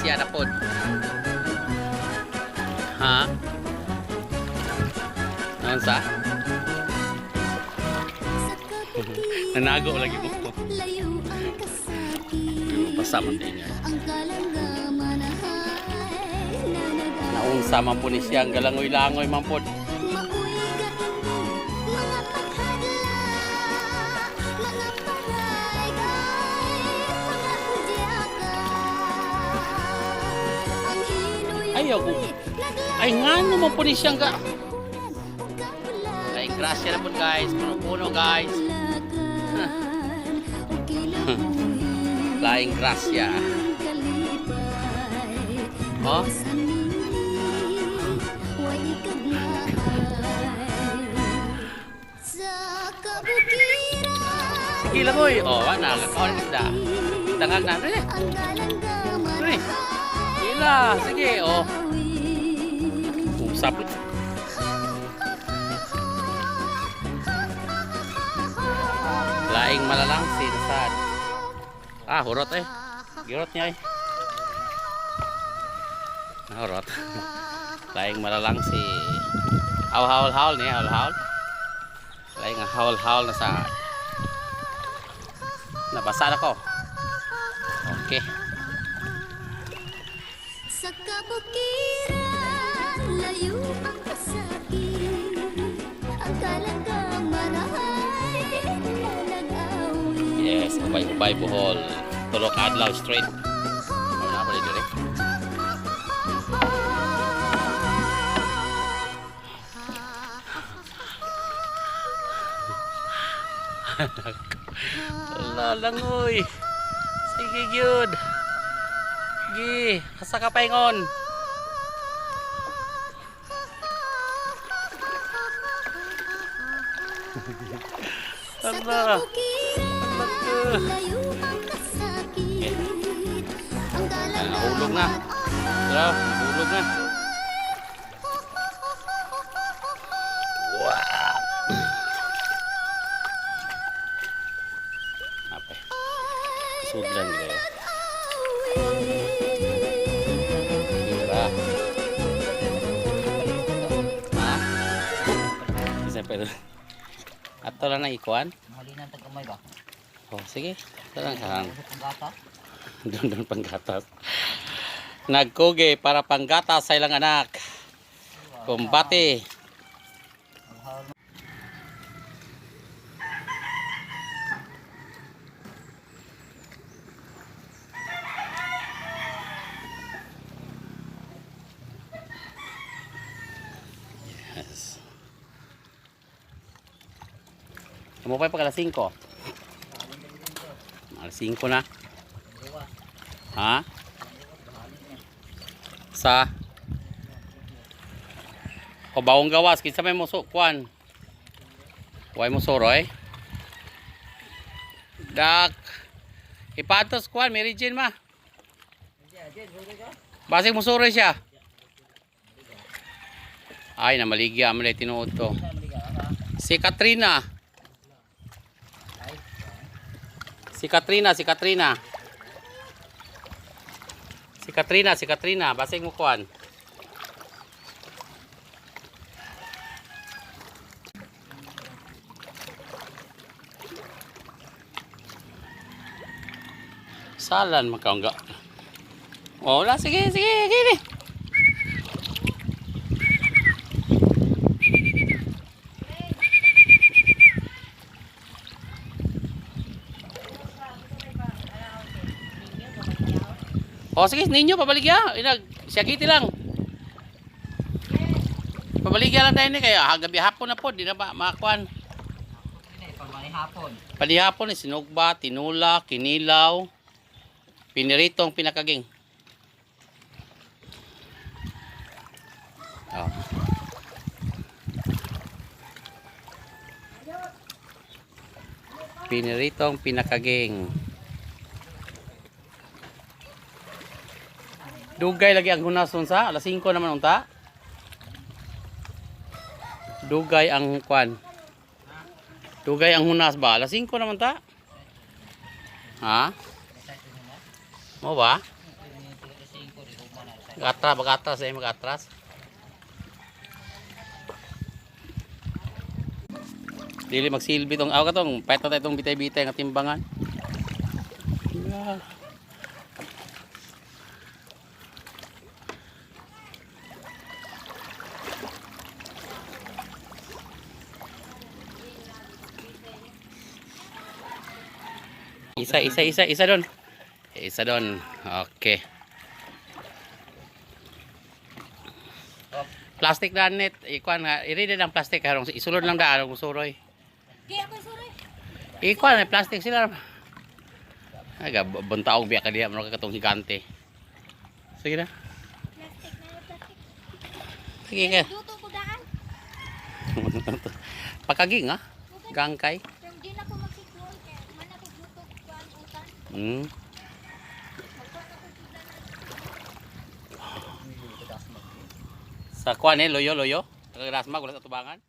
Grasya na pod. Ha? Naunsa? Nanago lagi mo. Basa man din niya. Naunsa man po ni siya ang galangoy-langoy man po. Ay, ako. Ay, nga naman po ni siyang ga. Ay, grasya na po, guys. Puno-puno, guys. Laing grasya. Oh? Sige lang, oy. Oh, wala. Nagkaon ng isda. Tangag na. Dali. Dali. Sige. Sige, oh. Usap. Laing malalang sinsad. Ah, hurot eh. Girot niya eh. Hurot. Laing malalang si hawl hawl hawl niya, hawl hawl. Laing hawl hawl na sa nabasa na ko. Okay. Sa kabukiran, layo ang kasakit. Ang kalanggaman ay nalagawin. Yes, ubay-ubay Bohol. Tulok adlaw straight. Wala pa diri. Wala langoy. Sige gyud. Gi, asa ka paingon? Sa Ala. kabukiran, layo ang kasakit. Ang Nahulog na. kalangaman Tara, nahulog na. Wow. Apa? Sudlan gitu. Tira. Ha? Isa pero. Ato lang na ikuan. Mahalinan tag kamay ba? Oh, sige. Ito lang kahang. Usok ang gata. Doon doon panggatas. Nagkugi para panggatas sa ilang anak. Kumbate. Yes. Kamu pa pag alas 5? Alas 5 na. Ha? Sa o bawong gawas kinsa may muso kwan. Way mo soroy. Dak. Ipatos kwan Mary Jane ma. Basig mo suroy siya. Ay, namaligya man tinuod to. Si Katrina. Si Katrina, si Katrina. Si Katrina, si Katrina, basig mo kuan. Salan makaungga. Oh, wala, sige, sige, gini. Oh, sige, ninyo pabaligya. Inag siyagiti lang. Pabaligya lang tayo ni kaya hagabi hapon na po, di na ba makakuan. Hindi, pagmanihapon. Palihapon ni sinugba, tinula, kinilaw, piniritong pinakaging. Oh. Piniritong pinakaging. Dugay lagi ang hunason sa alas 5 naman unta. Dugay ang kwan. Dugay ang hunas ba? Alas 5 naman ta. Ha? Mo ba? Mag-atras, mag-atras eh, mag-atras. Dili magsilbi tong aw katong pet na itong bitay-bitay nga timbangan. Yeah. Isa, isa, isa, isa doon. Isa doon. Okay. Plastic na net. Ikuan nga. Iride ng plastic. Harong isulod lang daan. Kung suroy. Kaya ako suroy. Ikuan may plastic sila. Ay, buntaog biya ka diha. Ano ka katong higante. Sige na. Plastic na plastic. Sige ka. Luto ko daan. Pakaging ah. Gangkay. Pero di na ko magsiguro kaya man ako luto kuan utan. Magkuan ako sudan. Sa kuan eh, loyo, loyo. Taga-rasmag, wala sa tubangan.